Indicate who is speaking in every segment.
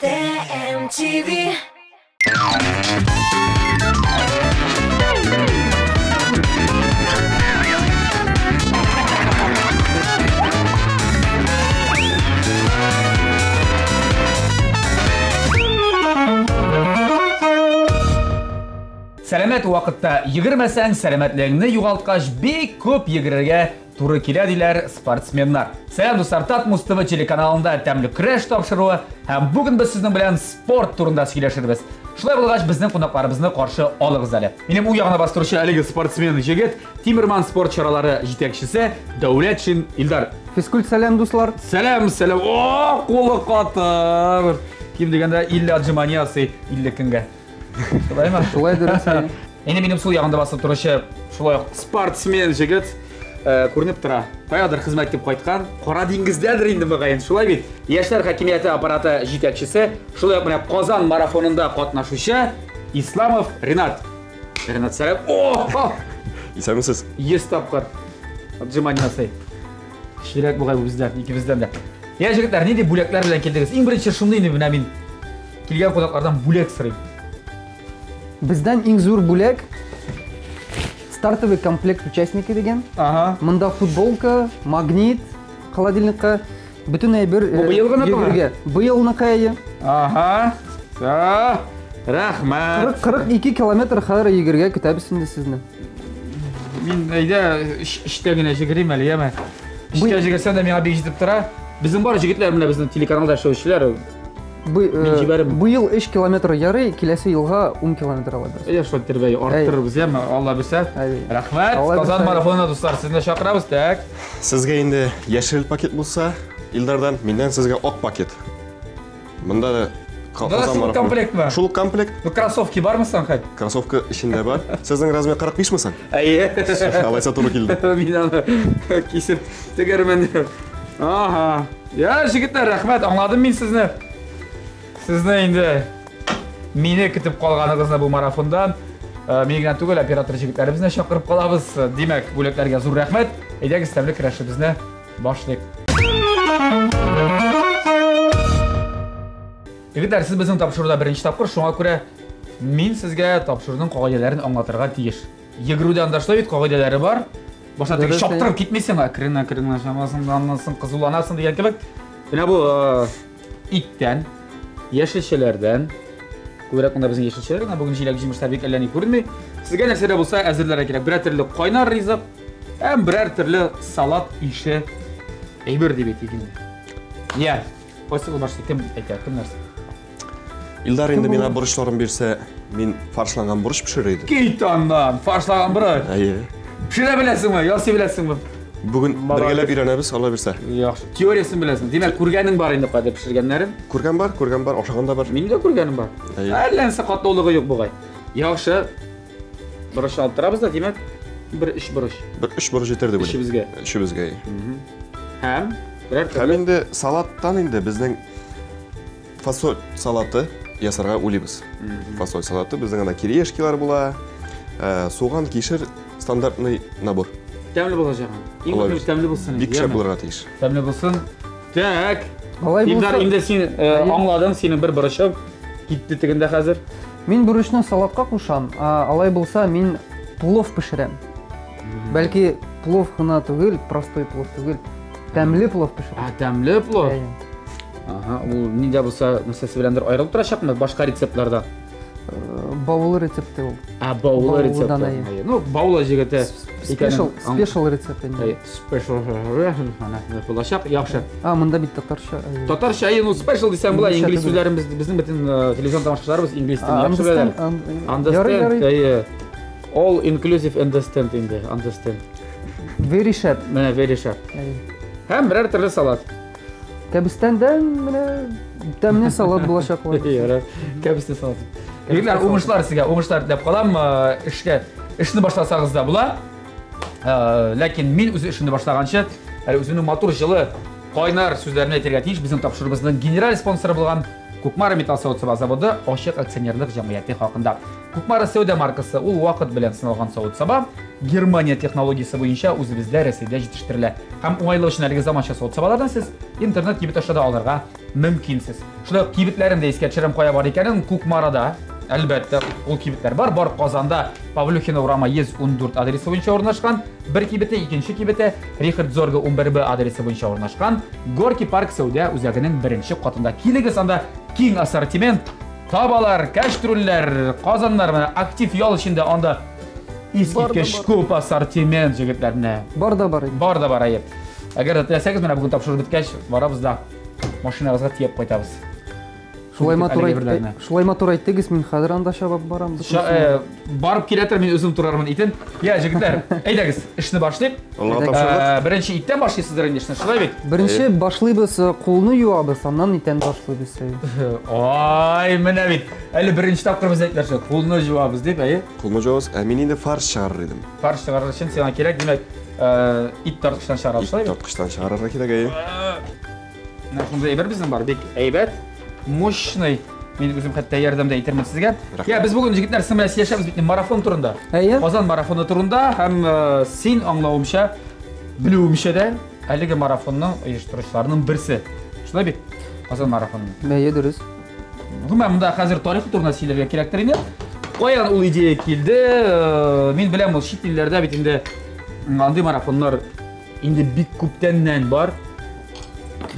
Speaker 1: TMTV.
Speaker 2: Сәламәт вакытта йөгермәсәң, сәламәтлегеңне югалткач, бик күп йөгерергә туры килә диләр спортсменнар. Сәлам дуслар, Татмус ТВ телеканалында тәмле көрәш тапшыруы һәм бүген без сезнең белән спорт турында сөйләшербез. Шулай булгач, безнең кунакларыбызны каршы алыгыз әле. Минем уң ягына бастыручы әлеге спортсмен җегет, Тимерман спорт чаралары җитәкчесе Дәүләтшин Илдар.
Speaker 3: Физкульт сәлам, дуслар.
Speaker 2: Сәлам, сәлам. О, кулы каты. Ким дигәндә 50 отжимание ясый 50 көнгә. Шулаймы?
Speaker 3: Шулай дөрес.
Speaker 2: Инде минем сул ягында басып торучы шулай ук спортсмен җегет күренеп тора. Каядыр хезмәт итеп кайткан, Кара диңгездәдер инде мөгаен, шулай бит? Яшьләр хакимияте аппараты җитәкчесе, шулай ук менә Казан марафонында катнашучы Исламов Ренат. Ренат, сәлам. О!
Speaker 4: Исәнмесез.
Speaker 2: 100 тапкыр отжимание ясый. Кечерәк бугай бу бездән, икебездән дә. Я, җегетләр, нинди бүләкләр белән килдегез? Иң беренче шундый инде менә мин килгән кунаклардан бүләк сорыйм.
Speaker 3: Бездән иң зур бүләк стартовый комплект участники дигән.
Speaker 2: Ага.
Speaker 3: Монда футболка, магнит, холодильникка бөтен әйбер.
Speaker 2: Бу быелгыныкымы?
Speaker 3: Йөгергә. Быелныкы әйе.
Speaker 2: Ага. Всё. Рәхмәт.
Speaker 3: 42 километр хәзер йөгергә көтәбез инде сезне.
Speaker 2: Мин әйдә эштә генә җигерим әле, яме. Эштә җигерсәм дә миңа бик җитеп тора. Безнең бар җегетләр менә безнең телеканалда эшләүчеләр. Мин җибәрермен.
Speaker 3: Быел 3 километр ярый, киләсе елга 10 километр алабыз.
Speaker 2: Әйдә шулай иттереп арттырырбыз, яме, Алла бирсә. Рәхмәт. Казан марафонына дуслар, сезне чакырабыз, так.
Speaker 4: Сезгә инде яшел пакет булса, Илдардан, миннән сезгә ак пакет. Монда да
Speaker 2: Казан марафоны. Комплектмы?
Speaker 4: Шул комплект.
Speaker 2: Ну, кроссовки бармы соң хәт?
Speaker 4: Кроссовка эчендә бар. Сезнең размер 45 мы соң?
Speaker 2: Әйе.
Speaker 4: Алайса туры килде.
Speaker 2: Мин аны кисеп тегәрмен. Ага. Я, җегетләр, рәхмәт, аңладым мин сезне. Сезне инде мине көтеп калганыгызны бу марафонда. Мин генә түгел, оператор җегетләребезне чакырып калабыз. Димәк, бүләкләргә зур рәхмәт. Әйдәгез, тәмле көрәшебезне башлыйк. Егетләр, сез безнең тапшыруда беренче тапкыр, шуңа күрә мин сезгә тапшыруның кагыйдәләрен аңлатырга тиеш. Йөгерүдә анда шулай бит кагыйдәләре бар. Башта теге чаптырып китмисең, әкрен әкрен ашамасың, аннан соң кызуланасың дигән кебек. Менә бу иттән, яшелчәләрдән, күбрәк монда безнең яшелчәләр генә, бүген җиләк-җимешләр бик әллә ни күренми. Сезгә нәрсә дә булса әзерләргә кирәк. Берәр төрле кайнар ризык һәм берәр төрле салат ише әйбер дип әйтик инде. Я, кайсы башлый, кем әйтә, кем нәрсә?
Speaker 4: Илдар инде миңа борычларын бирсә, мин фаршланган борыч пешерер идем.
Speaker 2: Кит аннан, фаршлаган борыч.
Speaker 4: Әйе.
Speaker 2: Пешерә беләсеңме, ясый беләсеңме?
Speaker 4: Бүген бергәләп өйрәнәбез, Алла бирсә.
Speaker 2: Яхшы. Теориясен беләсең. Димәк, күргәнең бар инде кайда пешергәннәрен.
Speaker 4: Күргән бар, күргән бар, ашаган да бар.
Speaker 2: Минем дә күргәнем бар. Әллә нәрсә катлаулыгы юк бугай. Яхшы. Борыч алып торабыз да, димәк, бер өч борыч.
Speaker 4: Бер өч борыч җитәр дип уйлыйм.
Speaker 2: Өчебезгә.
Speaker 4: Өчебезгә.
Speaker 2: Һәм берәр
Speaker 4: Һәм инде салаттан инде безнең фасоль салаты ясарга уйлыйбыз. Фасоль салаты безнең анда кириешкилар була, суган, кишер, стандартный набор.
Speaker 2: Тәмле булачак. Иң мөһиме тәмле булсын.
Speaker 4: Бик шәп булырга тиеш.
Speaker 2: Тәмле булсын. Так. Илдар, инде син аңладың, синең бер борычың китте тегендә хәзер.
Speaker 3: Мин борычны салатка кушам, алай булса мин плов пешерәм. Бәлки плов гына түгел, простой плов түгел, тәмле плов пешерәм.
Speaker 2: А, тәмле плов? Ага, ул нидә булса нәрсәсе беләндер аерылып торачакмы башка рецептлардан?
Speaker 3: Баулы рецепты ул.
Speaker 2: А, баулы рецепты. Ну, баулы җегете.
Speaker 3: Спешл, спешл рецепт инде.
Speaker 2: Спешл булачак, яхшы.
Speaker 3: А, монда бит татарча.
Speaker 2: Татарча, әйе, ну спешл дисәң була, инглиз сүзләрен без безнең бөтен телевизион тамашачыларыбыз инглиз телен яхшы беләләр. Understand, әйе. All inclusive understand инде, understand.
Speaker 3: Very sharp.
Speaker 2: Менә very sharp. Һәм берәр төрле салат.
Speaker 3: Кәбестән дә менә тәмле салат булачак.
Speaker 2: Ярар. Кәбестә салаты. Егетләр, уңышлар сезгә, уңышлар теләп калам. Эшкә эшне башласагыз да була. Ләкин мин үз эшемне башлаганчы, әле үземнең матур, җылы, кайнар сүзләрне әйтергә тиеш. Безнең тапшыруыбызның генераль спонсоры булган Кукмара металл савыт-саба заводы ачык акционерлык җәмгыяте хакында. Кукмара сәүдә маркасы ул вакыт белән сыналган савыт-саба Германия технологиясе буенча үзебездә Рәсәйдә җитештерелә. Һәм уңайлы өчен әлеге заманча савыт-сабалардан сез интернет кибет аша да алырга мөмкинсез. Шулай ук кибетләрен дә искә төшерәм, кая бар икәнен. Кукмарада, әлбәттә, ул кибетләр бар. Бар Казанда Павлюхина урамы 114 адресы буенча урнашкан бер кибете, икенче кибете Рихард Зорга 11Б адресы буенча урнашкан Горки парк сәүдә үзәгенең беренче катында. Килегез, анда киң ассортимент, табалар, кәштрүлләр, казаннар, менә актив ял эчендә анда искиткеч күп ассортимент, җегетләр, менә.
Speaker 3: Бар да бар.
Speaker 2: Бар да бар, әйе. Әгәр дә теләсәгез, менә бүген тапшыру беткәч, барабыз да машинагызга төяп кайтабыз.
Speaker 3: Шулай матур әйтте, шулай матур әйттегез, мин хәзер анда чабып барам.
Speaker 2: Барып килә тор, мин үзем турармын итен. Я, җегетләр, әйдәгез, эшне башлыйк. Беренче иттән башлыйсыздыр инде эшне, шулай бит?
Speaker 3: Беренче башлыйбыз, кулны юабыз, аннан итән башлыйбыз.
Speaker 2: Ай, менә бит. Әле беренче тапкыр без әйттеләр шул, кулны юабыз дип, әйе?
Speaker 4: Кулны юабыз. Ә мин инде фарш чыгарыр идем.
Speaker 2: Фарш чыгарыр өчен сиңа кирәк, димәк, ит тарткычтан чыгарабыз, шулай
Speaker 4: бит? Ит тарткычтан чыгарырга кирәк, әйе.
Speaker 2: Менә шундый әйбер безнең бар, бик әйбәт, мощный. Мин үзем хәтта ярдәм дә итермен сезгә. Я, без бүген җегетләр сезнең белән сөйләшәбез бит марафон турында.
Speaker 3: Әйе.
Speaker 2: Казан марафоны турында һәм син аңлавымча, белүемчә дә әлеге марафонның оештыручыларының берсе. Шулай бит? Казан марафонының.
Speaker 3: Әйе, дөрес.
Speaker 2: Гомумән, монда хәзер тарих турында сөйләргә кирәктер инде. Каян ул идея килде? Мин беләм, ул чит илләрдә бит инде андый марафоннар инде бик күптәннән бар.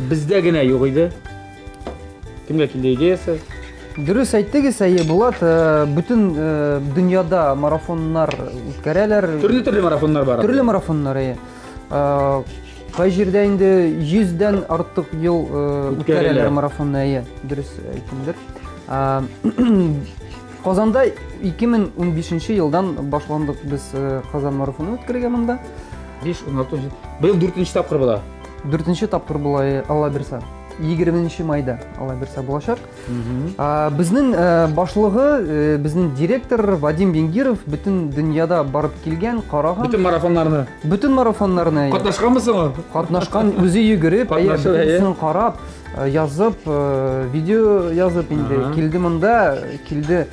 Speaker 2: Бездә генә юк иде. Кемгә килде идеясы?
Speaker 3: Дөрес әйттегез, әйе, Булат, бөтен дөньяда марафоннар үткәрәләр.
Speaker 2: Төрле-төрле марафоннар бар.
Speaker 3: Төрле марафоннар, әйе. Кай җирдә инде 100-дән артык ел үткәрәләр марафонны, әйе, дөрес әйттемдер. Казанда 2015 елдан башландык без Казан марафоны үткәрергә монда.
Speaker 2: 5, 16, 17. Быел 4 тапкыр була.
Speaker 3: 4 тапкыр була, Алла бирсә. 20 майда Алла бирсә булачак. Безнең башлыгы, безнең директор Вадим Венгиров бөтен дөньяда барып килгән, караган.
Speaker 2: Бөтен марафоннарны.
Speaker 3: Бөтен марафоннарны.
Speaker 2: Катнашканмы соң ул?
Speaker 3: Катнашкан, үзе йөгереп, бөтенесен карап, язып, видео язып инде килде монда, килде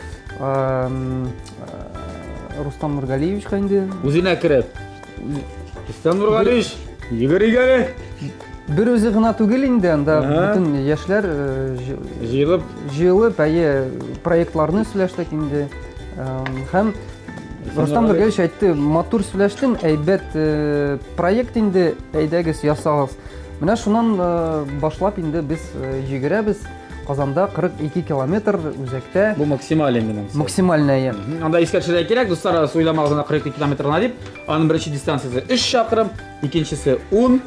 Speaker 3: Рустам Нургалиевичка инде.
Speaker 2: Үзенә кереп. Рустам Нургалиевич, йөгерик әле.
Speaker 3: Бер үзе гына түгел инде, анда бөтен яшьләр
Speaker 2: җыелып,
Speaker 3: җыелып, әйе, проектларны сөйләштек инде. Һәм Рустам Нургалиевич әйтте, матур сөйләштем, әйбәт проект инде, әйдәгез, ясагыз. Менә шуннан башлап инде без йөгерәбез. Казанда 42 километр үзәктә.
Speaker 2: Бу максималь инде.
Speaker 3: Максимальный, әйе.
Speaker 2: Анда искә төшерергә кирәк, дуслар, уйламагыз ана 42 километр гына дип. Аның беренче дистанциясе 3 чакрым, икенчесе 10,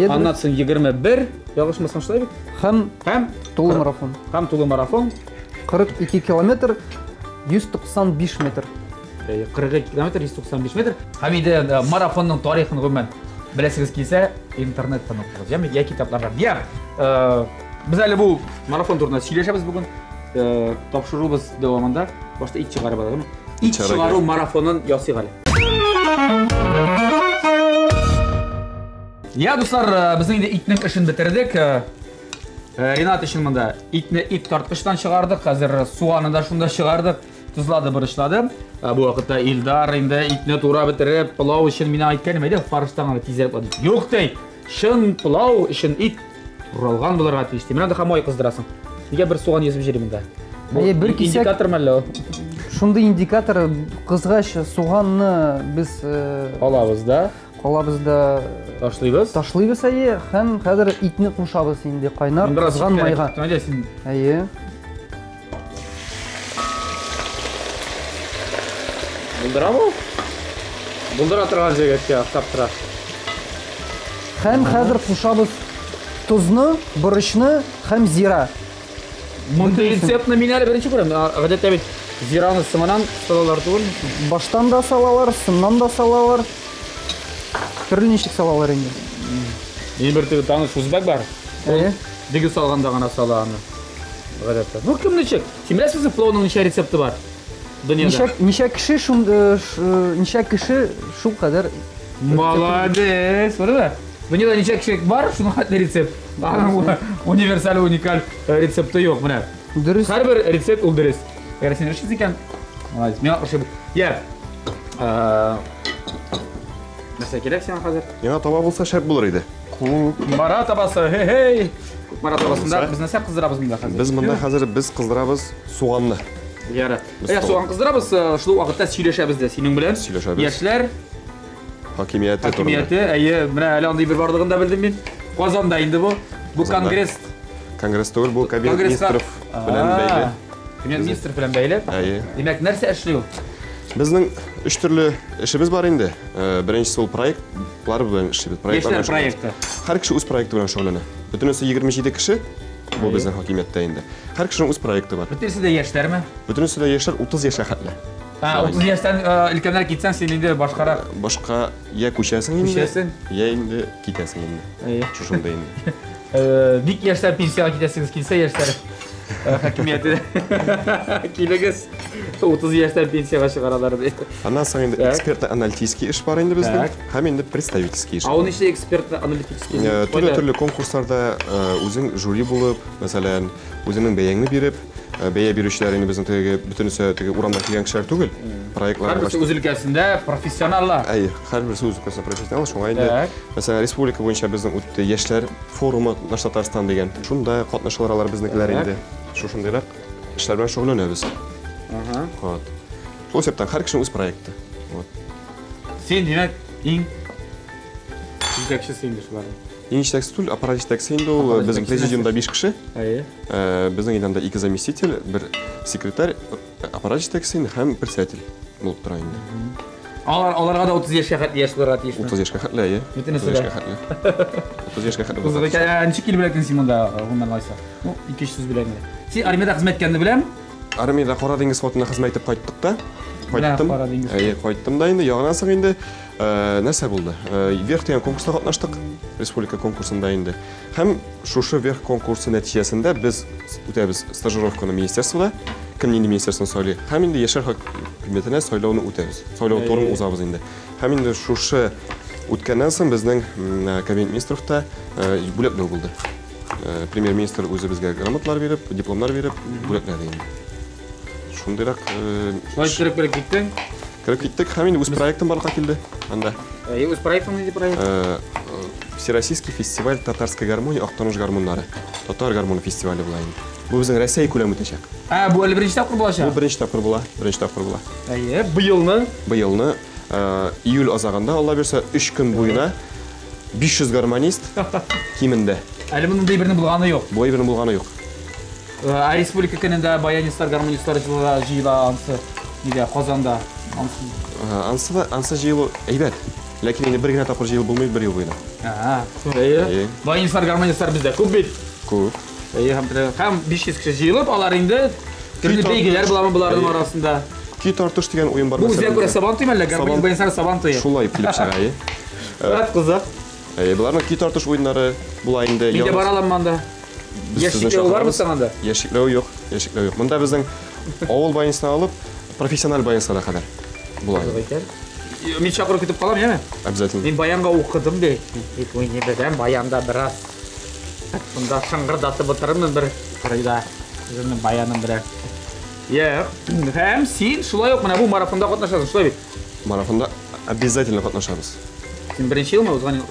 Speaker 2: аннан соң 21, ялгышмасам шулай бит?
Speaker 3: Һәм тулы марафон.
Speaker 2: Һәм тулы марафон.
Speaker 3: 42 километр 195 метр.
Speaker 2: 42 километр 195 метр. Һәм инде марафонның тарихын гомумән беләсегез килсә, интернеттан укыгыз, яме я китаплардан. Я, без әле бу марафон турында сөйләшәбез бүген. Тапшыруыбыз дәвамында башта ит чыгарып алалым. Ит чыгару марафонын ясыйк әле. Я, дуслар, безнең инде итнең эшен бетердек. Ренат өчен монда итне ит тарткычтан чыгардык, хәзер суганы да шунда чыгардык. Тузлады, борычлады. Бу вакытта Илдар инде итне тура бетереп, пылау өчен миңа әйткән иде, фарштан гына тизрәк була дип. Юк ди, чын пылау өчен ит туралган булырга тиеш ди. Менә анда май кыздырасың. Нигә бер суган езеп җөрим монда?
Speaker 3: Бу бер кисәк
Speaker 2: индикатор мәллә ул?
Speaker 3: Шундый индикатор кызгач суганны без
Speaker 2: алабыз да.
Speaker 3: Алабыз да
Speaker 2: ташлыйбыз.
Speaker 3: Ташлыйбыз әйе, һәм хәзер итне кушабыз инде кайнар кызган майга. Әйе.
Speaker 2: Булдыра бу? Булдыра торган җегеткә охшап тора.
Speaker 3: Һәм хәзер кушабыз тозны, борычны һәм зира.
Speaker 2: Мондый рецептны мин әле беренче күрәм. Гадәттә бит зираны сыманан салалар түгел.
Speaker 3: Баштан да салалар, сыннан да салалар. Төрле ничек салалар инде.
Speaker 2: Мин бер теге таныш үзбәк бар.
Speaker 3: Әйе.
Speaker 2: Дөге салганда гына сала аны. Гадәттә. Ну, кем ничек? Син беләсеңме, пловның ничә рецепты бар? Дөньяда.
Speaker 3: Ничә кеше шун, ничә кеше шул кадәр.
Speaker 2: Молодец, күрдеңме? Дөньяда ничә кеше бар, шуның хәтле рецепт. Аның универсаль, уникаль рецепты юк, менә.
Speaker 3: Дөрес.
Speaker 2: Һәрбер рецепт ул дөрес. Әгәр син эшлисең икән, молодец. Миңа ошый. Я. Нәрсә кирәк сиңа хәзер?
Speaker 4: Миңа таба булса шәп булыр иде.
Speaker 2: Кукмара табасы, хей-хей. Кукмара табасында без нәрсә кыздырабыз монда хәзер?
Speaker 4: Без монда хәзер без кыздырабыз суганны.
Speaker 2: Яра. Ә суган кыздырабыз, шул вакытта сөйләшәбез дә синең белән.
Speaker 4: Сөйләшәбез.
Speaker 2: Яшьләр
Speaker 4: хакимияте турында.
Speaker 2: Хакимияте, әйе, менә әле андый бер барлыгын да белдем мин. Казанда инде бу. Бу конгресс.
Speaker 4: Конгресс түгел, бу кабинет министров белән бәйле.
Speaker 2: Кабинет министров белән бәйле.
Speaker 4: Әйе.
Speaker 2: Димәк, нәрсә эшли ул?
Speaker 4: Безнең өч төрле эшебез бар инде. Беренчесе ул проектлар белән эшлибез.
Speaker 2: Проектлар проекты.
Speaker 4: Һәр кеше үз проекты белән шөгыльләнә. Бөтенесе 27 кеше бу безнең хакимияттә инде. Һәр кешенең үз проекты бар.
Speaker 2: Бөтенесе дә яшьләрме?
Speaker 4: Бөтенесе дә яшьләр, 30 яшькә хәтле.
Speaker 2: Ә, 30 яшьтән өлкәннәр китсәң, син инде башкарак.
Speaker 4: Башка я күчәсең инде.
Speaker 2: Күчәсең.
Speaker 4: Я инде китәсең инде.
Speaker 2: Әйе.
Speaker 4: Шушында инде.
Speaker 2: Бик яшьтән пенсиягә китәсегез килсә, яшьләр хакимияте килегез. 30 яшьтән пенсиягә чыгаралар ди.
Speaker 4: Аннан соң инде эксперт-аналитический эш бар инде безнең. Һәм инде представительский эш.
Speaker 2: Ә ул ничә эксперт-аналитический?
Speaker 4: Төрле-төрле конкурсларда үзең жюри булып, мәсәлән, үзеңнең бәяңне биреп, бәя бирүчеләр инде безнең теге бөтенесе теге урамда килгән кешеләр түгел. Проектлар
Speaker 2: Һәрберсе үз өлкәсендә профессионаллар.
Speaker 4: Әйе, һәрберсе үз өлкәсендә профессионал, шуңа инде мәсәлән, республика буенча безнең үтте яшьләр форумы Наш Татарстан дигән. Шунда катнашалар алар безнекеләр инде. Шушындыйрак эшләр белән шөгыльләнәбез.
Speaker 2: Ага.
Speaker 4: Вот. Шул исәптән һәр кешенең үз проекты. Вот.
Speaker 2: Син, димәк, иң җитәкчесе инде шуларның.
Speaker 4: Иң җитәкчесе түгел, аппарат җитәкчесе инде ул. Безнең президиумда 5 кеше.
Speaker 2: Әйе.
Speaker 4: Безнең инде анда 2 заместитель, бер секретарь, аппарат җитәкчесе инде һәм председатель булып тора инде.
Speaker 2: Алар, аларга да 30 яшькә хәтле яшь булырга тиешме?
Speaker 4: 30 яшькә хәтле, әйе.
Speaker 2: Бөтенесе
Speaker 4: 30
Speaker 2: дә.
Speaker 4: яшькә хәтле. 30 яшькә хәтле.
Speaker 2: Кызык икән. Ә, ничек килеп эләктең син монда, гомумән алайса? Ну, ике-өч сүз белән генә. Син армиядә хезмәт иткәнне беләм.
Speaker 4: Армиядә Кара диңгез флотында хезмәт итеп кайттык та.
Speaker 2: Менә
Speaker 4: Кайттым.
Speaker 2: Кара диңгез.
Speaker 4: Әйе, кайттым да инде. Ягынан соң инде нәрсә булды? Верх дигән конкурста катнаштык, республика конкурсында инде. Һәм шушы Верх конкурсы нәтиҗәсендә без үтәбез стажировканы министерствода, кем нинди министерствоны сайлый. Һәм инде яшьләр хакимиятенә сайлауны үтәбез. Сайлау турын узабыз инде. Һәм инде шушы үткәннән соң безнең кабинет министровта бүләкләү булды. Премьер-министр үзе безгә грамоталар биреп, дипломнар биреп бүләкләде инде. Шундыйрак
Speaker 2: Шулай иттереп кереп киттең?
Speaker 4: Кереп киттек һәм инде үз проектым барлыкка килде анда.
Speaker 2: Әйе, үз проектың нинди проект?
Speaker 4: Всероссийский фестиваль татарской гармонии Актаныш гармуннары. Татар гармоны фестивале була инде. Бу безнең Россия күләме үтәчәк.
Speaker 2: Ә, бу әле беренче тапкыр булачак?
Speaker 4: Бу беренче тапкыр була, беренче тапкыр була.
Speaker 2: Әйе, быелны?
Speaker 4: Быелны, июль азагында, Алла бирсә, 3 көн буена 500 гармонист кимендә.
Speaker 2: Әле мондый бернең булганы юк.
Speaker 4: Бу әйбернең булганы юк.
Speaker 2: Ә республика көнендә баянистлар, гармонистлар җыела, җыела ансы нидә, Казанда. Ансы.
Speaker 4: Ансы да, ансы җыелу әйбәт. Ләкин инде бер генә тапкыр җыелып булмый бер ел буена.
Speaker 2: Ага, әйе.
Speaker 4: Әйе.
Speaker 2: Баянистлар, гармонистлар бездә күп бит.
Speaker 4: Күп.
Speaker 2: Әйе, һәм һәм 500 кеше җыелып, алар инде төрле бәйгеләр буламы боларның
Speaker 4: Әйе.
Speaker 2: арасында.
Speaker 4: Көй тартыш дигән уен бар.
Speaker 2: Бу үзенә күрә Сабан туе мәллә? Гармонист баянистлар Сабан туе.
Speaker 4: Шулай килеп чыга, әйе.
Speaker 2: Рәт кызык.
Speaker 4: Әйе, боларның көй тартыш уеннары була инде.
Speaker 2: Мин дә бара аламмы анда?
Speaker 4: Без
Speaker 2: Яшь
Speaker 4: сезне
Speaker 2: чикләү бармы
Speaker 4: чакырабыз.
Speaker 2: соң анда?
Speaker 4: Яшь чикләү юк, яшь чикләү юк. Монда безнең авыл баянисына алып, профессиональ баянисына кадәр була.
Speaker 2: Кызык икән. Мин чакыру көтеп калам, яме?
Speaker 4: Обязательно.
Speaker 2: Мин баянга укыдым ди. Бик уйный беләм, баянда бераз. Монда шыңгырдатып утырырмын бер кырыйда. Үземнең баяным белән. Юк. Һәм син шулай ук менә бу марафонда катнашасың, шулай бит?
Speaker 4: Марафонда обязательно катнашабыз.
Speaker 2: Син беренче елмы узган ел?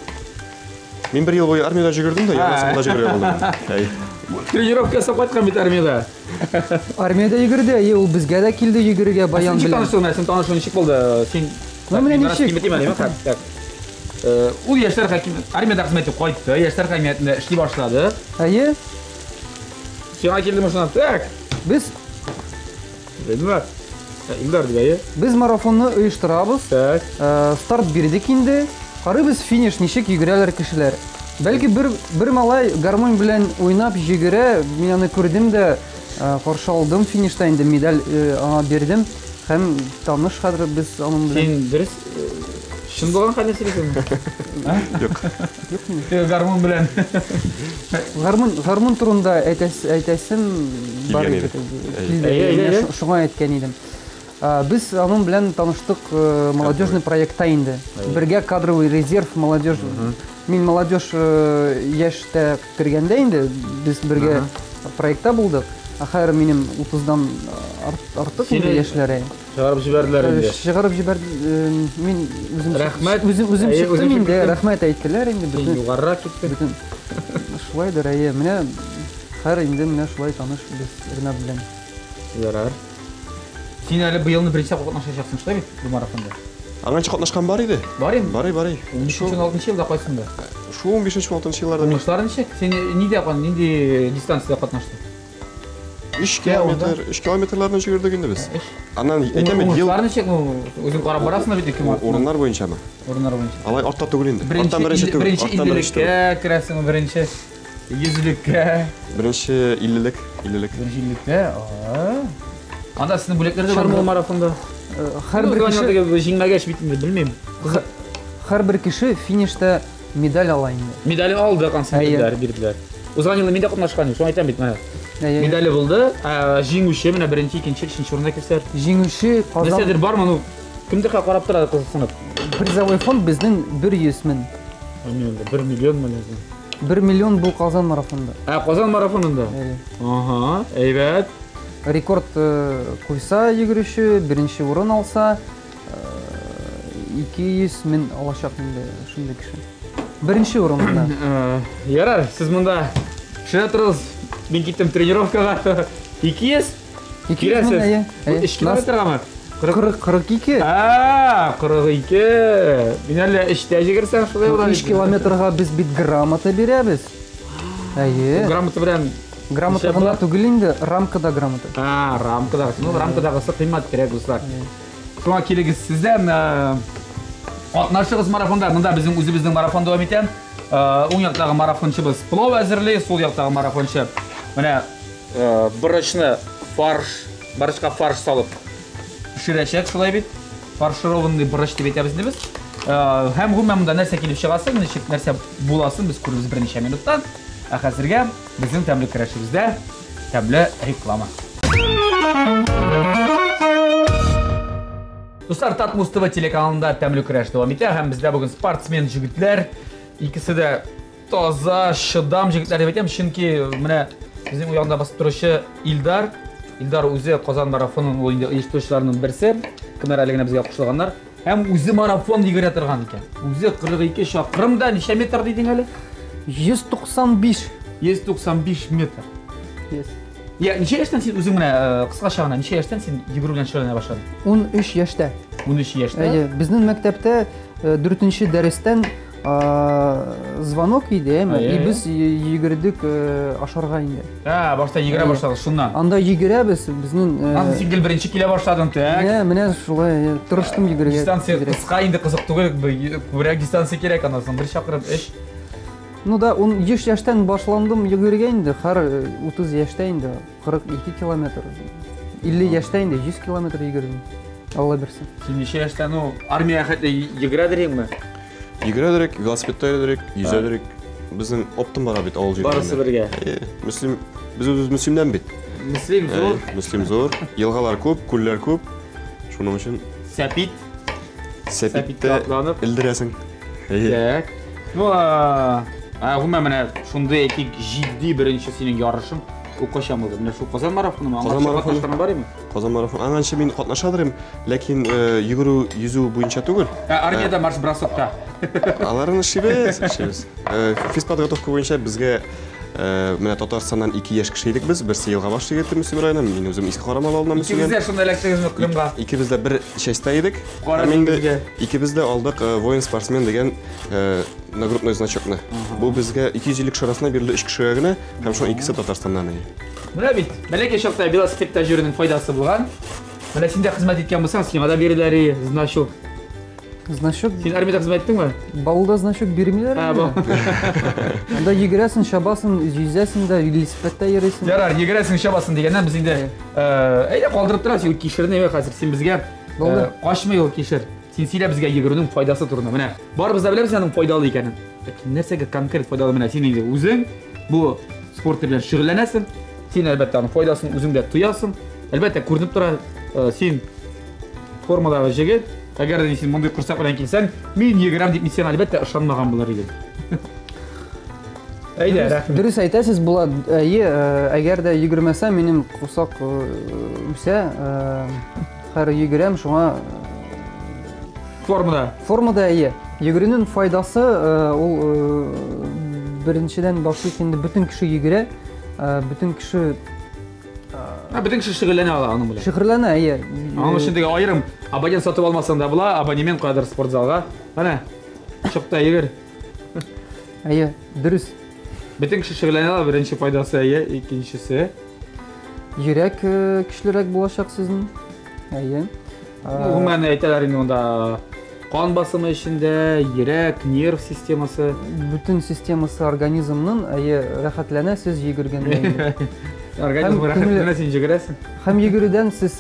Speaker 4: Мин бер ел буе армиядә йөгердем дә, яңа монда йөгерергә булдым. Әй.
Speaker 2: Тренировка ясап кайткан бит армиядә.
Speaker 3: Армиядә йөгерде, әйе, ул безгә дә килде йөгерергә баян
Speaker 2: Ничек
Speaker 3: белән.
Speaker 2: таныштың, син танышу ничек булды? Син
Speaker 3: Ну, менә
Speaker 2: Бераз
Speaker 3: ничек?
Speaker 2: киметим әле, хәп, так. Ул яшьләр хаким армиядә хезмәт итеп кайтты, яшьләр хакимиятендә эшли башлады.
Speaker 3: Әйе.
Speaker 2: Сиңа килдеме шуннан? Так.
Speaker 3: Без
Speaker 2: Илдар. Илдар дип, әйе.
Speaker 3: Без марафонны оештырабыз.
Speaker 2: Так.
Speaker 3: Старт бирдек инде. Карыйбыз финиш, ничек йөгерәләр кешеләр. Бәлки бер малай гармонь белән уйнап йөгерә, мин аны күрдем дә, каршы алдым финишта инде медаль аңа бирдем. Һәм таныш хәзер без аның белән.
Speaker 2: Син дөрес, чын булган хәлне сөйлисеңме?
Speaker 4: Юк.
Speaker 2: Юк. Гармун белән.
Speaker 3: Гармун, гармун турында әйтәсем бар
Speaker 4: Килгән
Speaker 3: иде.
Speaker 4: иде.
Speaker 3: Килде.
Speaker 2: Әйе, әйе,
Speaker 3: Менә
Speaker 2: әйе.
Speaker 3: шуңа әйткән идем. Без аның белән таныштык молодежный проектта инде. Бергә кадровый резерв молодежь. Мин молодежь яшьтә кергәндә инде без бергә проектта булдык. Ә хәзер минем 30-дан артык инде яшьләре.
Speaker 2: Чыгарып җибәрделәр инде.
Speaker 3: Чыгарып җибәрде. Мин үзем
Speaker 2: Рәхмәт.
Speaker 3: Үзем үзем чыктым инде, рәхмәт әйттеләр инде
Speaker 2: бөтен. Югарырак киттең.
Speaker 3: Бөтен. Шулайдыр, әйе. Менә хәзер инде менә шулай таныш без Ренат белән.
Speaker 2: Ярар. Син әле быелны беренче тапкыр катнашачаксың, шулай бит, бу марафонда?
Speaker 4: Аңанчы катнашкан бар иде.
Speaker 2: Бар инде.
Speaker 4: Бар, бар.
Speaker 2: 15-16 елда кайсында?
Speaker 4: Шу 15-16 елларда.
Speaker 2: Уңышлар ничек? Син нидә, нинди дистанциядә катнаштың?
Speaker 4: 3 километр, 3 километрларны йөгердек инде без. Аннан әйтәм бит, ел
Speaker 2: Уңышлар ничек? Ну, үзең карап барасың бит ике март.
Speaker 4: Урыннар буенчамы?
Speaker 2: Урыннар буенча.
Speaker 4: Алай артта түгел инде. Арттан беренче түгел.
Speaker 2: Беренче иллелеккә керәсең, беренче йөзлеккә.
Speaker 4: Беренче иллелек, иллелек.
Speaker 2: Беренче иллелеккә. Анда сезнең бүләкләр дә бармы ул марафонда?
Speaker 3: Һәрбер кеше
Speaker 2: җиңмәгәч бит инде, белмим.
Speaker 3: Һәрбер кеше финишта медаль ала инде.
Speaker 2: Медаль алды, ансын бирделәр, бирделәр. Узган елны мин дә катнашкан идем, шуны әйтәм бит менә. Медале булды. Җиңүче менә беренче, икенче, өченче урында килсәләр.
Speaker 3: Җиңүче Казан.
Speaker 2: Нәрсәдер бармы, ну, кемдер карап тора кызыксынып.
Speaker 3: Призовой фонд безнең 100 мең.
Speaker 2: 1 миллион менә.
Speaker 3: 1 миллион бу Казан марафонында.
Speaker 2: Ә, Казан марафонында. Ага, әйбәт.
Speaker 3: Рекорд куйса йөгерүче, беренче урын алса, 200 мең алачак инде шундый кеше. Беренче урында.
Speaker 2: Ярар, сез монда пешерә торыгыз. Мин киттем тренировкага. 200?
Speaker 3: 200 мең, әйе.
Speaker 2: 3 километргамы?
Speaker 3: 42.
Speaker 2: А, 42. Мин әллә эштә җигерсәм шулай була.
Speaker 3: 3 километрга без бит грамота бирәбез. Әйе.
Speaker 2: Грамота белән
Speaker 3: Грамота гына түгел инде, рамкада грамота.
Speaker 2: А, рамкада. Ну, рамкадагысы кыйммәт кирәк, дуслар. Шуңа килегез сез дә, катнашыгыз марафонда. Монда безнең үзебезнең марафон дәвам итә. Уң яктагы марафончыбыз плов әзерли, сул яктагы марафончы менә борычны фарш, борычка фарш салып пешерәчәк, шулай бит. Фаршированный борыч дип әйтәбез инде без. Һәм гомумән монда нәрсә килеп чыгасын, ничек нәрсә буласын без күрербез берничә минуттан. Ә хәзергә безнең тәмле көрәшебездә тәмле реклама. Дуслар, Татмус ТВ телеканалында тәмле көрәш дәвам итә һәм бездә бүген спортсмен җегетләр, икесе дә таза, шыдам җегетләр дип әйтәм, чөнки менә безнең уянда басып торучы Илдар, Илдар үзе Казан марафонын ул инде оештыручыларның берсе, кемнәр әле генә безгә кушылганнар. Һәм үзе марафон йөгерә торган икән. Үзе 42 чакрым да ничә метр дидең әле?
Speaker 3: 195.
Speaker 2: 195 метр.
Speaker 3: Yes.
Speaker 2: Я, ничә яшьтән син үзең менә кыскача гына, ничә яшьтән син йөгерү белән шөгыльләнә башладың?
Speaker 3: 13 яшьтә.
Speaker 2: 13 яшьтә?
Speaker 3: Әйе, безнең мәктәптә 4нче дәрестән звонок иде, әйме? И без йөгердек ашарга инде.
Speaker 2: Ә, башта йөгерә башладык шуннан.
Speaker 3: Анда йөгерәбез, безнең
Speaker 2: Аннан син гел беренче килә башладың, так.
Speaker 3: Менә, менә шулай тырыштым йөгерергә.
Speaker 2: Дистанция кыска инде, кызык түгел, күбрәк дистанция кирәк аннан соң, бер чакрым, өч.
Speaker 3: Ну да, 13 яшьтән башландым йөгерергә инде, һәр 30 яшьтә инде 42 километр. 50 яшьтә инде 100 километр йөгердем. Алла бирсен.
Speaker 2: Син ничә яшьтә, ну, армия хәтле йөгерәдер инде?
Speaker 4: Йөгерәдерек, велосипедта йөрдерек, йөзәдерек. Безнең оптом бара бит авыл җирендә.
Speaker 2: Барысы бергә.
Speaker 4: Мөслим, без үзебез Мөслимнән бит.
Speaker 2: Мөслим зур.
Speaker 4: Мөслим зур. Елгалар күп, күлләр күп. Шуның өчен
Speaker 2: Сәпит.
Speaker 4: Сәпиттә
Speaker 2: атланып
Speaker 4: элдерәсең.
Speaker 2: Так. Ну, ә, гомумән менә шундый әйтик җитди беренче синең ярышың ул кайчан булды? Менә шул Казан марафонымы?
Speaker 4: Казан марафоны.
Speaker 2: Катнашканың бар име?
Speaker 4: Казан марафоны. Аңанчы мин катнашадырым, ләкин йөгерү, йөзү буенча түгел.
Speaker 2: Ә армиядә марш-бросокта.
Speaker 4: Аларын эшлибез, эшлибез. Физподготовка буенча безгә менә Татарстаннан 2 яшь кеше идек без. Берсе Елгабаш егете Мөслим районы, мин үзем Иске Карамал авылыннан Мөслимнән.
Speaker 2: Икебез дә шунда эләктегезме Крымга?
Speaker 4: Икебез дә бер частьта идек.
Speaker 2: Кара
Speaker 4: Һәм инде
Speaker 2: диңгезгә.
Speaker 4: икебез дә алдык воин-спортсмен дигән нагрудной значокны. Бу безгә 250 кеше арасында бирелде 3 кешегә генә, һәм шуның икесе Татарстаннан иде.
Speaker 2: Менә бит, бәләкәй чакта велосипедта йөрүнең файдасы булган. Менә син дә хезмәт иткән булсаң, сиңа да биреләр значок.
Speaker 3: Значок?
Speaker 2: Син армиядә хезмәт иттеңме?
Speaker 3: Баулда значок бирмиләр.
Speaker 2: Ә, бу.
Speaker 3: Анда йөгерәсең, чабасың, йөзәсең дә, велосипедта йөрисең.
Speaker 2: Ярар, йөгерәсең, чабасың дигәннән без инде әйдә калдырып торабыз, ул кишерне әйбәт хәзер син безгә качмый ул кишер. Син сөйлә безгә йөгерүнең файдасы турында. Менә барыбыз да беләбез аның файдалы икәнен. Ләкин нәрсәгә конкрет файдалы менә син инде үзең бу спорт белән шөгыльләнәсең. Син әлбәттә аның файдасын үзең дә тоясың. Әлбәттә күренеп тора, син формадагы җегет. Әгәр дә син мондый корсак белән килсәң, мин йөгерәм дип мин сиңа әлбәттә ышанмаган булыр идем. Әйдә, рәхмәт.
Speaker 3: Дөрес әйтәсез, Булат. Әйе, әгәр дә йөгермәсәм, минем корсак үсә. Хәзер йөгерәм, шуңа
Speaker 2: формада.
Speaker 3: Формада, әйе. Йөгерүнең файдасы ул беренчедән башлыйк инде, бөтен кеше йөгерә, бөтен кеше
Speaker 2: Бөтен кеше шөгыльләнә ала аның белән.
Speaker 3: Шөгыльләнә, әйе.
Speaker 2: Аның өчен теге аерым абонент сатып алмасаң да була, абонемент каядыр спортзалга. Менә, чык та йөгер.
Speaker 3: Әйе, дөрес.
Speaker 2: Бөтен кеше шөгыльләнә ала, беренче файдасы, әйе, икенчесе.
Speaker 3: Йөрәк көчлерәк булачак сезнең. Әйе.
Speaker 2: Гомумән әйтәләр инде монда кан басымы эчендә, йөрәк, нерв системасы.
Speaker 3: Бөтен системасы организмның, әйе, рәхәтләнә сез йөгергәндә инде.
Speaker 2: Организм рәхәтләнә, син йөгерәсең.
Speaker 3: Һәм йөгерүдән сез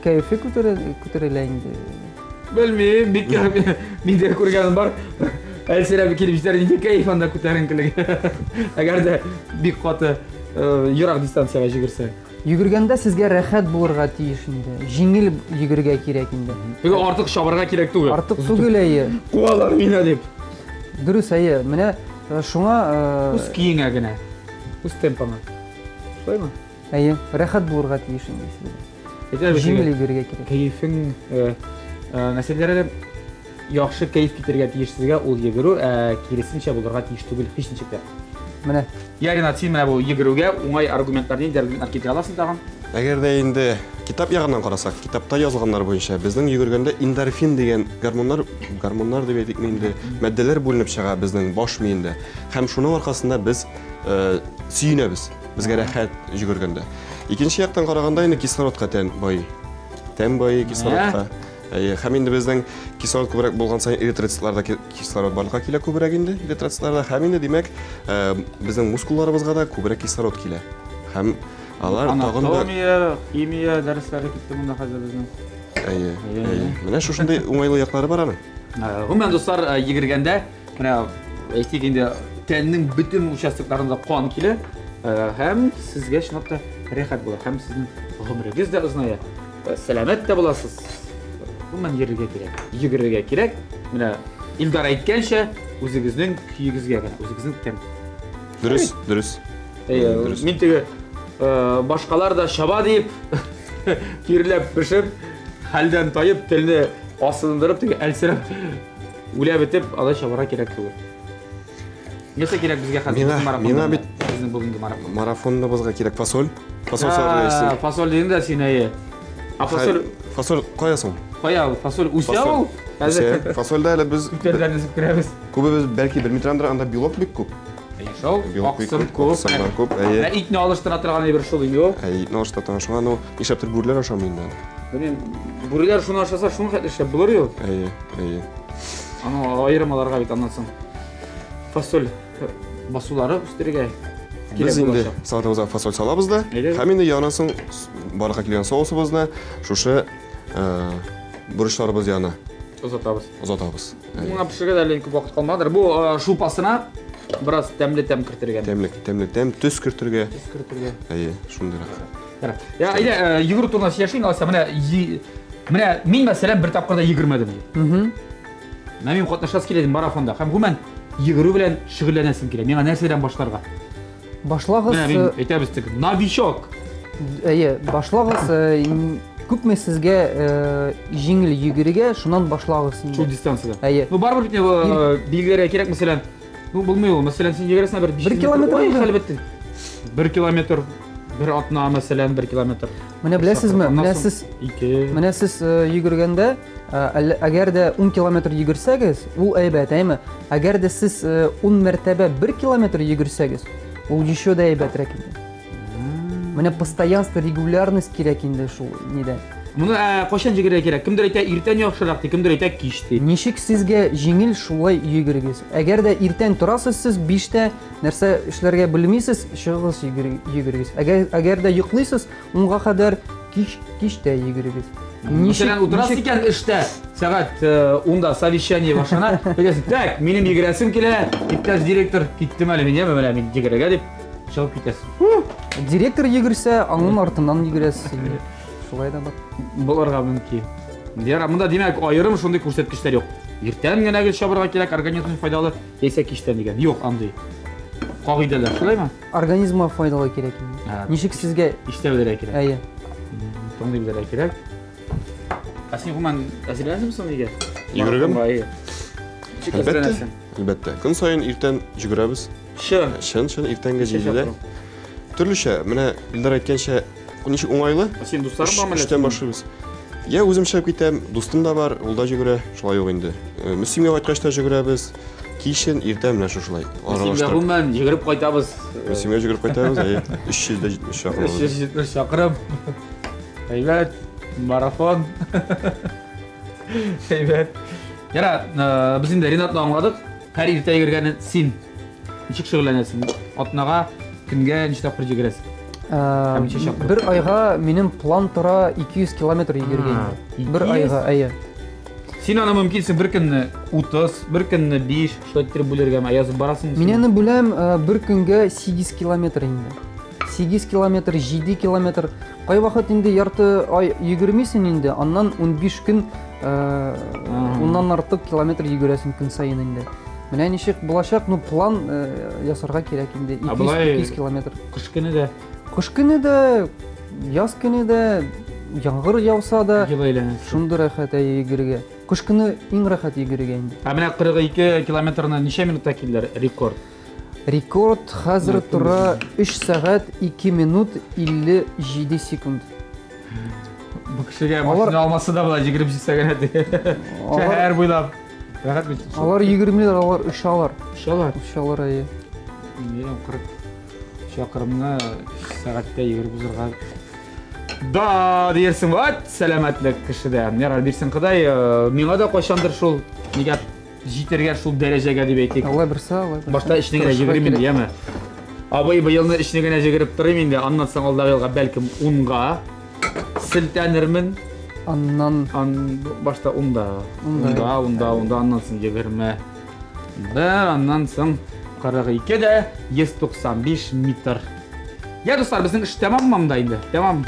Speaker 3: кәефе күтәрелә инде.
Speaker 2: Белмим, бик мин дә күргәнем бар. Әлсерәп килеп җитәр, нинди кәеф анда күтәренкелек. Әгәр дә бик каты ерак дистанциягә йөгерсәң.
Speaker 3: Йөгергәндә сезгә рәхәт булырга тиеш инде. Җиңел йөгергә кирәк инде.
Speaker 2: Теге артык чабарга кирәк түгел.
Speaker 3: Артык түгел, әйе.
Speaker 2: Куалар мине дип.
Speaker 3: Дөрес, әйе. Менә шуңа
Speaker 2: үз көеңә генә, үз темпыңа. Шулаймы?
Speaker 3: Әйе, рәхәт булырга тиеш инде сезгә.
Speaker 2: Әйтәбез,
Speaker 3: Җиңел йөгергә кирәк.
Speaker 2: Кәефең, нәрсәләр әле яхшы кәеф китерергә тиеш сезгә ул йөгерү, ә киресенчә булырга тиеш түгел һич ничек тә.
Speaker 3: Менә.
Speaker 2: Я, Ренат, син менә бу йөгерүгә уңай аргументлар, нинди аргументлар китерә аласың тагын?
Speaker 4: Әгәр дә инде китап ягыннан карасак, китапта язылганнар буенча безнең йөгергәндә эндорфин дигән гормоннар, гормоннар дип әйтикме инде, матдәләр бүленеп чыга безнең баш миендә. Һәм шуның аркасында без сөенәбез, безгә рәхәт йөгергәндә. Икенче яктан караганда инде кислородка тән байый. Тән байый кислородка. Әйе, һәм инде безнең кислород күбрәк булган саен эритроцитларда кислород барлыкка килә күбрәк инде, эритроцитларда. Һәм инде, димәк, безнең мускулларыбызга да күбрәк кислород килә. Һәм алар тагын да
Speaker 2: Анатомия, химия дәресләре китте монда хәзер безнең.
Speaker 4: Әйе, әйе. Менә шушындый уңайлы яклары бар аның.
Speaker 2: Гомумән, дуслар, йөгергәндә, менә әйтик инде, тәннең бөтен участокларында кан килә, һәм сезгә чынлап та рәхәт була, һәм сезнең гомерегез дә озыная. Сәламәт тә буласыз. Гомумән йөрергә кирәк. Йөгерергә кирәк. Менә Илдар әйткәнчә, үзегезнең көегезгә генә, үзегезнең темп.
Speaker 4: Дөрес, дөрес.
Speaker 2: Әйе,
Speaker 4: Дөрес.
Speaker 2: мин теге башкалар да чаба дип, тирләп пешеп, хәлдән таеп, телне асылындырып, теге әлсерәп, үлә бетеп, алай чабарга кирәк түгел. Нәрсә кирәк безгә хәзер?
Speaker 4: Миңа,
Speaker 2: Безнең марафонда
Speaker 4: миңа бит
Speaker 2: безнең бүгенге марафон.
Speaker 4: Марафонда безгә кирәк фасоль. Фасоль салырга истим.
Speaker 2: Фасоль дидең дә син, әйе. А фасоль
Speaker 4: Фасоль кая соң?
Speaker 2: Кая ул? Фасоль үсә
Speaker 4: Фасоль.
Speaker 2: ул? Хәзер
Speaker 4: Үсә. Фасольдә әле без
Speaker 2: Түтәлдән өзеп керәбез.
Speaker 4: Күбебез бәлки белми торгандыр, анда белок бик күп.
Speaker 2: Әйе, шул.
Speaker 4: Белок бик
Speaker 2: Аксым
Speaker 4: күп,
Speaker 2: күп.
Speaker 4: аксымнар күп, әйе.
Speaker 2: Ә итне алыштыра торган әйбер шул инде ул.
Speaker 4: Әйе, итне алыштыра торган шуңа, ну, нишләптер бүреләр ашамый инде аны.
Speaker 2: Белмим, бүреләр шуны ашаса, шуның хәтле шәп булыр юк.
Speaker 4: Әйе, әйе.
Speaker 2: Аны аерым аларга бит аннан соң. Фасоль басулары үстерергә кирәк
Speaker 4: Без инде
Speaker 2: булачак.
Speaker 4: салатыбызга фасоль салабыз да,
Speaker 2: Әйдә.
Speaker 4: һәм инде янына соң барлыкка килгән соусыбызны шушы борычларыбыз янына
Speaker 2: озатабыз.
Speaker 4: Озатабыз. Әйе.
Speaker 2: Моңа пешергә дә әле күп вакыт калмадыр. Бу шулпасына бераз тәмле тәм кертергә.
Speaker 4: Тәмле, тәмле тәм, төс кертергә.
Speaker 2: Төс кертергә.
Speaker 4: Әйе, шундыйрак.
Speaker 2: Ярар. Я, әйдә, йөгерү турында сөйләшик, алайса, менә менә мин, мәсәлән, бер тапкыр да йөгермәдем. Менә мин катнашасы килә идем марафонда. Һәм гомумән йөгерү белән шөгыльләнәсем килә. Миңа нәрсәдән башларга?
Speaker 3: Башлагыз,
Speaker 2: Менә мин әйтәбез теге новичок.
Speaker 3: Әйе, башлагыз, күпме сезгә җиңел йөгерергә, шуннан башлагыз инде.
Speaker 2: Шул дистанцияда.
Speaker 3: Әйе.
Speaker 2: Ну, барыбер бит, билгеләргә кирәк, мәсәлән, ну, булмый ул. Мәсәлән, син йөгерәсең бер биш
Speaker 3: Бер
Speaker 2: йөз метр.
Speaker 3: километр
Speaker 2: Ой,
Speaker 3: инде.
Speaker 2: хәл бетте. 1 километр, бер атна, мәсәлән, 1 километр.
Speaker 3: Менә беләсезме?
Speaker 2: Аннан
Speaker 3: Менә
Speaker 2: соң
Speaker 3: сез
Speaker 2: ике.
Speaker 3: Менә сез йөгергәндә, әгәр дә 10 километр йөгерсәгез, ул әйбәт, әйме? Әгәр дә сез 10 мәртәбә 1 километр йөгерсәгез, ул еще да әйбәтрәк инде. Менә постоянство, регулярность кирәк инде шул нидә.
Speaker 2: Моны кайчан йөгерергә кирәк? Кемдер әйтә иртән яхшырак ди, кемдер әйтә кич ди.
Speaker 3: Ничек сезгә җиңел, шулай йөгерегез. Әгәр дә иртән торасыз сез 5тә, нәрсә эшләргә белмисез, чыгыгыз йөгерегез. Әгәр дә йоклыйсыз, унга кадәр кичтә йөгерегез. Ничек,
Speaker 2: Мәсәлән, утырасыз
Speaker 3: ничек
Speaker 2: икән эштә, сәгать 10да совещание башлана, әйтәсең, так, минем йөгерәсем килә, иптәш директор, киттем әле мин, яме, менә мин йөгерергә дип чыгып китәсез.
Speaker 3: Фу! Директор йөгерсә, аның артыннан йөгерәсез инде. Шулай да бар.
Speaker 2: Булырга мөмкин. Яра, монда димәк, аерым шундый күрсәткечләр юк. Иртән генә гел чабырга кирәк, организм файдалы, яисә кичтән дигән. Юк, андый. Кагыйдәләр, шулаймы?
Speaker 3: Организмга файдалы кирәк инде. Ничек сезгә
Speaker 2: Ишетә белергә кирәк.
Speaker 3: Әйе.
Speaker 2: Тыңлый белергә кирәк. Ә син гомумән әзерләнәсеңме соң нигә?
Speaker 4: Йөгерергәме?
Speaker 2: Әйе. Ничек
Speaker 4: Әлбәттә.
Speaker 2: әзерләнәсең?
Speaker 4: Әлбәттә. Көн саен иртән йөгерәбез.
Speaker 2: Чын.
Speaker 4: Чын, чын иртәнге
Speaker 2: Ничә
Speaker 4: 7-дә.
Speaker 2: чакрым?
Speaker 4: Төрлечә, менә Илдар әйткәнчә, ничек уңайлы?
Speaker 2: Ә син дусларың бармы әллә?
Speaker 4: Эштән башлыйбыз. Я үзем чыгып китәм, дустым да бар, ул да йөгерә, шулай ук инде. Мөслимгә кайткач та йөгерәбез. Кичен, иртән менә шушылай.
Speaker 2: Мөслимгә
Speaker 4: Аралаштырып.
Speaker 2: гомумән йөгереп кайтабыз.
Speaker 4: Мөслимгә йөгереп кайтабыз, әйе. 370 чакрым.
Speaker 2: 370 чакрым. Әйбәт. Марафон. Әйбәт. Яра, без инде Ринатны аңладык. Һәр иртә йөгергәне син ничек шөгыльләнәсең? Атнага, көнгә ничә тапкыр йөгерәсең? Һәм ничә чакрым?
Speaker 3: Бер айга минем план тора 200 километр йөгергә инде. Бер
Speaker 2: 200?
Speaker 3: айга, әйе.
Speaker 2: Син аны мөмкинсең бер көнне 30, бер көнне 5, шулай иттереп бүлергәме? Ә язып барасыңмы?
Speaker 3: Мин аны бүләм бер көнгә 8 километр инде. 8 километр, 7 километр. Кайвакыт инде ярты ай йөгермисең инде, аннан 15 көн уннан артык километр йөгерәсең көн саен инде. Менә ничек булачак, ну план ясарга кирәк инде.
Speaker 2: Ә болай
Speaker 3: 200 километр.
Speaker 2: Кыш көне дә.
Speaker 3: Кыш көне дә, яз көне дә, яңгыр яуса да,
Speaker 2: Ел әйләнәсе.
Speaker 3: шундый рәхәт әйе йөгерергә. Кыш көне иң рәхәт йөгерергә инде.
Speaker 2: Ә менә 42 километрны ничә минутта килделәр? Рекорд.
Speaker 3: Рекорд хәзер тора 3 сәгать 2 минут 57 секунд.
Speaker 2: Бу кешегә
Speaker 3: Алар-
Speaker 2: машина алмасы да була, йөгереп җитсә генә ди. Шәһәр буйлап. Рәхәт бит.
Speaker 3: Алар йөгермиләр, алар очалар.
Speaker 2: Очалар.
Speaker 3: Очалар, әйе.
Speaker 2: Минем 40 чакрымны 3 сәгатьтә йөгереп узырга. Да, диярсең, вот сәламәтлек кешедә. Ярар бирсен Ходай, миңа да кайчандыр шул нигә җитәргә шул дәрәҗәгә дип әйтик.
Speaker 3: Алла бирсә, Алла бирсә.
Speaker 2: Башта эшне генә
Speaker 3: Тырышырга
Speaker 2: йөгерим инде,
Speaker 3: кирәк.
Speaker 2: яме. Абый быелны эшне генә йөгереп торыйм инде, аннан соң алдагы елга бәлкем 10-га селтәнермен.
Speaker 3: Аннан
Speaker 2: Ан башта 10-да.
Speaker 3: Унда.
Speaker 2: 10-да, 10-да, 10-да, аннан соң 20. Да, аннан соң 42 дә 195 метр. Я, дуслар, безнең эш тәмаммы монда инде? Тәмам.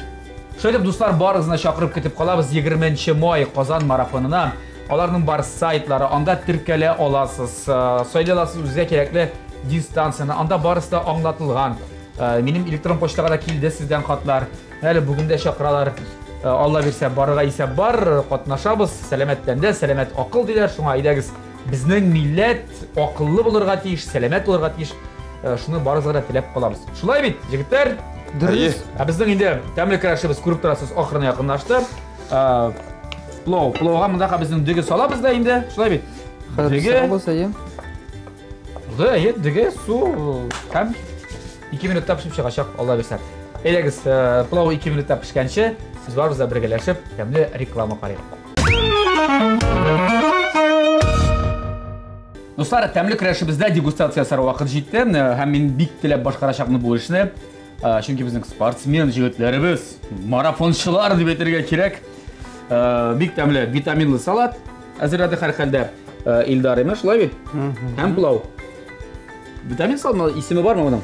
Speaker 2: Шулай итеп, дуслар, барыгызны чакырып көтеп калабыз 20 май Казан марафонына. Аларның бар сайтлары, анда теркәлә аласыз, сайлый аласыз үзегезгә кирәкле дистанцияне. Анда барысы да аңлатылган. Минем электрон почтага да килде сездән хатлар. Әле бүген дә чакыралар. Алла бирсә, барырга исәп бар, катнашабыз. Сәламәт тәндә, сәламәт акыл диләр. Шуңа әйдәгез, безнең милләт акыллы булырга тиеш, сәламәт булырга тиеш. Шуны барыгызга да теләп калабыз. Шулай бит, егетләр?
Speaker 3: Дөрес.
Speaker 2: Ә безнең инде тәмле көрәшебез күреп торасыз, ахырына якынлашты. Плов, пловга монда безнең дөге салабыз да инде, шулай бит?
Speaker 3: Хәзер
Speaker 2: Дөге.
Speaker 3: салабыз, әйе.
Speaker 2: Дөге, әйе, дөге, су һәм 2 минутта пешеп чыгачак, Алла бирсә. Әйдәгез, плов 2 минутта пешкәнче, без барыбыз да бергәләшеп тәмле реклама карыйк. Дуслар, тәмле көрәшебездә дегустация ясар вакыт җитте. Һәм мин бик теләп башкарачакмын бу эшне. Чөнки безнең спортсмен җегетләребез, марафончылар дип әйтергә кирәк. Бик тәмле витаминлы салат әзерләде һәрхәлдә. Илдар имеш, шулай бит? Һәм пылау. Витамин салма исеме бармы моның?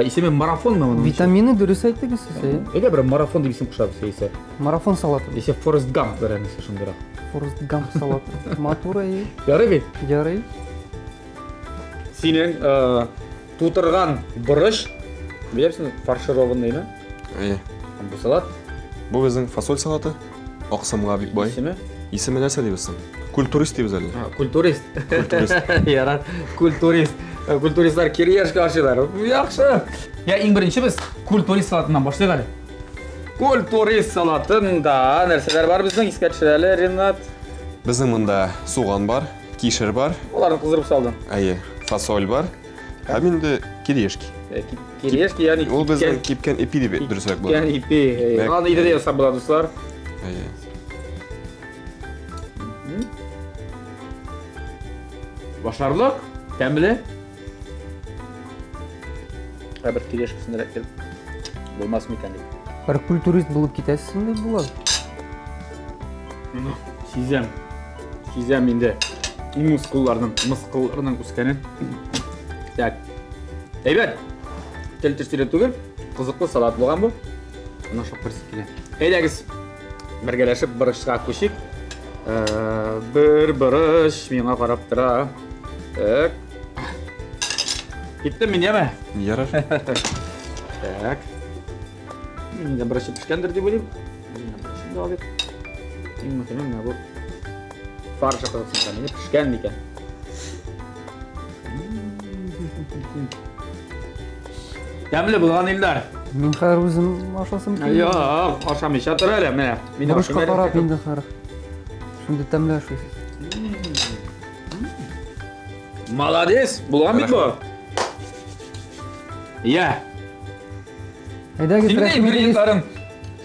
Speaker 2: Исеме марафонмы моның?
Speaker 3: Витамины дөрес әйттегез сез, әйе.
Speaker 2: Әйдә бер марафон дип исем кушабыз, яисә.
Speaker 3: Марафон салаты.
Speaker 2: Яисә Форест Гамп бер нәрсә шундыйрак.
Speaker 3: Форест Гамп салаты. Матур, әйе.
Speaker 2: Ярый бит?
Speaker 3: Ярый.
Speaker 2: Синең тутырган борыч, беләсеңме, фаршированныймы?
Speaker 4: Әйе.
Speaker 2: Бу салат.
Speaker 4: Бу безнең фасоль салаты. Аксымга бик бай.
Speaker 2: Исеме?
Speaker 4: Исеме нәрсә дибез соң? Культурист дибез әле.
Speaker 2: Культурист.
Speaker 4: Культурист.
Speaker 2: Ярар, культурист. Культуристлар кириешка ашыйлар. Яхшы. Я иң беренче без культурист салатыннан башлыйк әле. Культурист салатында нәрсәләр бар безнең? Искә төшер әле, Ринат.
Speaker 4: Безнең монда суган бар, кишер бар.
Speaker 2: Аларны кыздырып салдым.
Speaker 4: Әйе, фасоль бар. Һәм инде кириешки.
Speaker 2: Кириешки, ягъни
Speaker 4: Ул безнең кипкән ипи дип дөресрәк була.
Speaker 2: Кипкән ипи. Аны өйдә дә ясап була, дуслар.
Speaker 4: Әйе.
Speaker 2: Башарлык, тәмле. Ә бер кириешкасын эләктереп булмас микән дип.
Speaker 3: Бер культурист булып китәсең дип була.
Speaker 2: Сизәм. Сизәм инде мускулларның үскәнен. Так. Әйбәт. Тел төштере түгел, кызыклы салат булган бу. Моны ашап карыйсы килә. Әйдәгез, бергәләшеп борычка күчик. Бер борыч миңа карап тора. Так. Киттем мин, яме?
Speaker 4: Ярар.
Speaker 2: Так. Мин дә бераз пешкәндер дип уйлыйм. Менә бераз алыйк. Иң мөһиме менә бу фаршы кызыксынса, мине пешкән микән? Тәмле булган, Илдар.
Speaker 3: Мин хәзер үзем ашасым килә.
Speaker 2: Юк, ашамыйча тор әле, менә.
Speaker 3: Мин Борычка карап инде хәзер. Шундый тәмле ашыйсыз.
Speaker 2: Молодец, булган бит бу. Я.
Speaker 3: Әйдәгез,
Speaker 2: Синең ингредиентларың.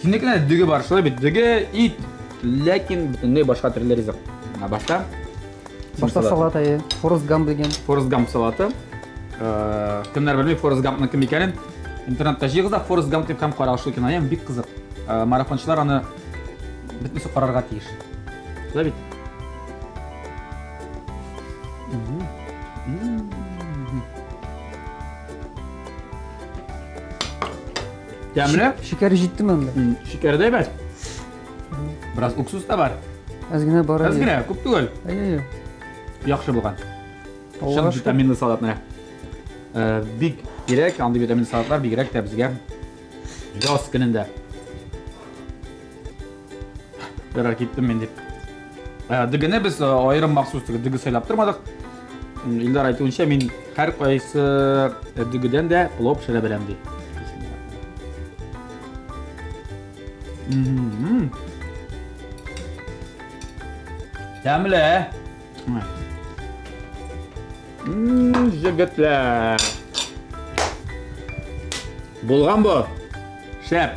Speaker 2: Синекенә дөге бар, шулай бит. Дөге, ит, ләкин бөтенләй башка төрле ризык. Менә башта.
Speaker 3: Башта салат әйе. Форест Гамп дигән.
Speaker 2: Форест Гамп салаты. Кемнәр белми Форест Гампның кем икәнен, интернетта җыегыз да Форест Гамп дип һәм карагыз шул киноны, бик кызык. Марафончылар аны бөтенесе карарга тиеш. Шулай бит? Тәмле.
Speaker 3: Шикәре җиттеме анда?
Speaker 2: Шикәре дә әйбәт. Бераз уксус та бар.
Speaker 3: Әз генә бар.
Speaker 2: Әз генә, күп түгел.
Speaker 3: Әйе.
Speaker 2: Яхшы булган. Чын витаминлы салат менә. Бик кирәк андый витаминлы салатлар, бигрәк тә безгә яз көнендә. Ярар, киттем мин дип. Дөгене без аерым махсус дөге сайлап тормадык. Илдар әйтүенчә, мин һәр кайсы дөгедән дә плов пешерә беләм ди. Тәмле. Җегетләр. Булган бу. Шәп.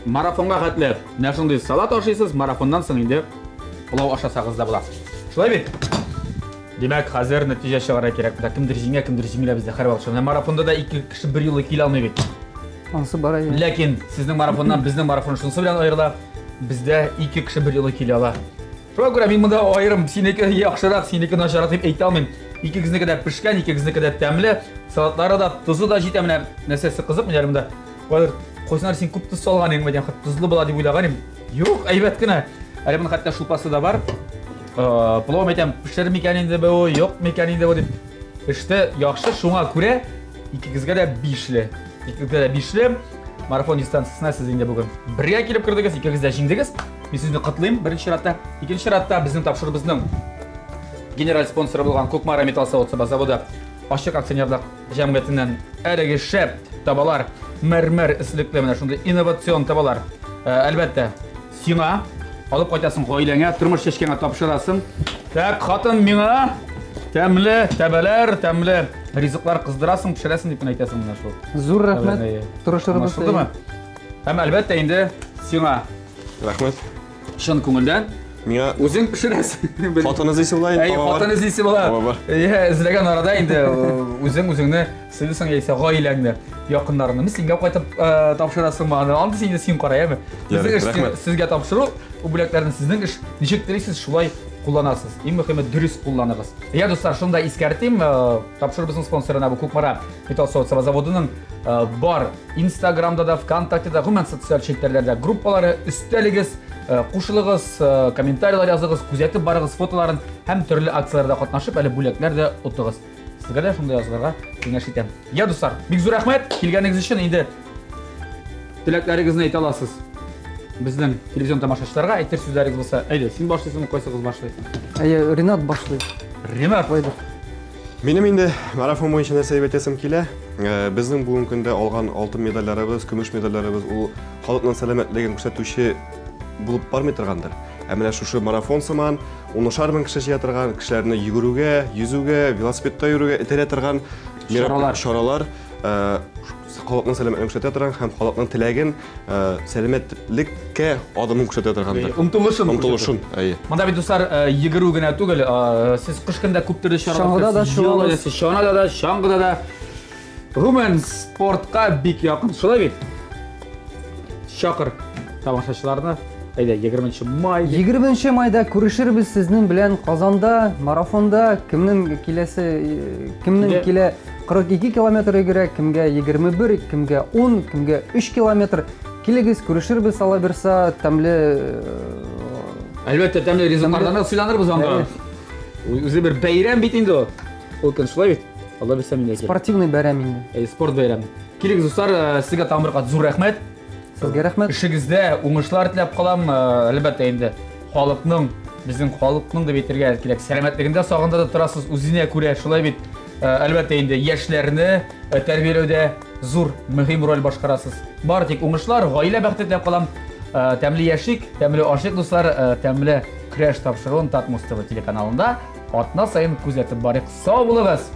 Speaker 2: Марафонга хәтле менә шундый салат ашыйсыз, марафоннан соң инде пылау ашасагыз да була. Шулай бит? Димәк, хәзер нәтиҗә чыгарырга кирәк. Менә кемдер җиңә, кемдер җиңелә бездә һәрвакыт. Менә марафонда да ике кеше бер юлы килә алмый бит.
Speaker 3: Ансы бар әйе.
Speaker 2: Ләкин сезнең марафоннан безнең марафон шунысы белән аерыла. Бездә ике кеше бер юлы килә ала. Шуңа күрә мин монда аерым синеке яхшырак, синеке начаррак дип әйтә алмыйм. Икегезнеке дә пешкән, икегезнеке дә тәмле. Салатлары да, тозы да җитә. Менә нәрсәсе кызык, менә монда кайдыр кайсынар син күп тоз салган идең, менә тозлы була дип уйлаган идем. Юк, әйбәт кенә. Әле моның хәтта шулпасы да бар. Пылау әйтәм, пешер микән инде бу, юк микән инде бу дип. Эште яхшы, шуңа күрә икегезгә дә бишле. Икегезгә дә бишле. Марафон дистанциясенә сез инде бүген бергә килеп кердегез, икегез дә җиңдегез. Мин сезне котлыйм беренче чиратта. Икенче чиратта безнең тапшыруыбызның генераль спонсоры булган Кукмара металл савыт-саба заводы ачык акционерлык җәмгыятеннән әлеге шәп табалар, мәрмәр өслекле менә шундый инновацион табалар. Әлбәттә, сиңа алып кайтасың гаиләңә, тормыш чәчкәңә тапшырасың. Так, хатын миңа тәмле тәбәләр, тәмле ризыклар кыздырасың, пешерәсең дип кенә әйтәсең менә шул.
Speaker 3: Зур рәхмәт. Тырышырбыз.
Speaker 2: Аңлашылдымы? Һәм әлбәттә инде сиңа
Speaker 4: Рәхмәт.
Speaker 2: Чын күңелдән.
Speaker 4: Миңа
Speaker 2: үзең пешерәсең.
Speaker 4: Хатын эзлисе була инде.
Speaker 2: Әй, хатын эзлисе була. Әйе, эзләгән арада инде үзең үзеңне сыйлыйсың яисә гаиләңне, якыннарыңны. Мөслимгә кайтып тапшырасыңмы аны? Аны син инде син кара, яме. Безнең эш сезгә тапшыру, бу бүләкләрне сезнең эш. Ничек телисез, шулай кулланасыз. Иң мөһиме дөрес кулланыгыз. Я, дуслар, шуны да искәртим, тапшыру безнең спонсорына бу Кукмара металл савыт-саба заводының бар Инстаграмда да, ВКонтактеда, гомумән социаль челтәрләрдә группалары, өстәлегез, кушылыгыз, комментарийлар языгыз, күзәтеп барыгыз фотоларын һәм төрле акцияләрдә катнашып, әле бүләкләр дә отыгыз. Сезгә дә шунда язылырга киңәш итәм. Я, дуслар, бик зур рәхмәт килгәнегез өчен. Инде теләкләрегезне әйтә аласыз. Безнең телевизион тамашачыларга әйтер сүзләрегез булса, әйдә, син башлыйсыңмы, кайсыгыз башлый?
Speaker 3: Әйе, Ренат башлый.
Speaker 2: Ренат.
Speaker 3: Шулайдыр.
Speaker 4: Минем инде марафон буенча нәрсә дип әйтәсем килә. Безнең бүгенге көндә алган алтын медальләребез, көмеш медальләребез ул халыкның сәламәтлеген күрсәтүче булып бармый торгандыр. Ә менә шушы марафон сыман унышар мең кеше җыя торган, кешеләрне йөгерүгә, йөзүгә, велосипедта йөрүгә этәрә торган
Speaker 2: чаралар,
Speaker 4: чаралар халыкның сәламәтлеген күрсәтә торган һәм халыкның теләген сәламәтлеккә адымын күрсәтә торгандыр.
Speaker 2: Омтылышын.
Speaker 4: Омтылышын, әйе.
Speaker 2: Монда бит, дуслар, йөгерү генә түгел, сез кыш көндә күп төрле чаралар
Speaker 3: Чаңгыда да шуабыз.
Speaker 2: Чанада да, чаңгыда да. Гомумән, спортка бик якын. Шулай бит? Чакыр тамашачыларны. Әйдә, 20 май.
Speaker 3: 20 майда күрешербез сезнең белән Казанда, марафонда. Кемнең киләсе, кемнең килә 42 километр йөгерә, кемгә 21, кемгә 10, кемгә 3 километр. Килегез, күрешербез, алла бирса, тәмле
Speaker 2: Әлбәттә, тәмле ризыклардан да сыйланырбыз анда. Үзе бер бәйрәм бит инде ул. Ул көн шулай бит. Алла бирсә, мин дә киләм.
Speaker 3: Спортивный бәйрәм инде.
Speaker 2: Әй, спорт бәйрәме. Килегез, дуслар, сезгә тагын бер кат зур рәхмәт.
Speaker 3: Сезгә рәхмәт.
Speaker 2: Эшегездә уңышлар теләп калам. Әлбәттә инде халыкның, безнең халыкның дип әйтергә кирәк, сәламәтлеген дә сагында да торасыз үзенә күрә, шулай бит. Әлбәттә инде яшьләрне тәрбияләүдә зур мөһим роль башкарасыз. Бары тик уңышлар, гаилә бәхете теләп калам. Тәмле яшик, тәмле ашыйк, дуслар, тәмле көрәш тапшыруын Татмус ТВ телеканалында атна саен күзәтеп барыйк. Сау булыгыз!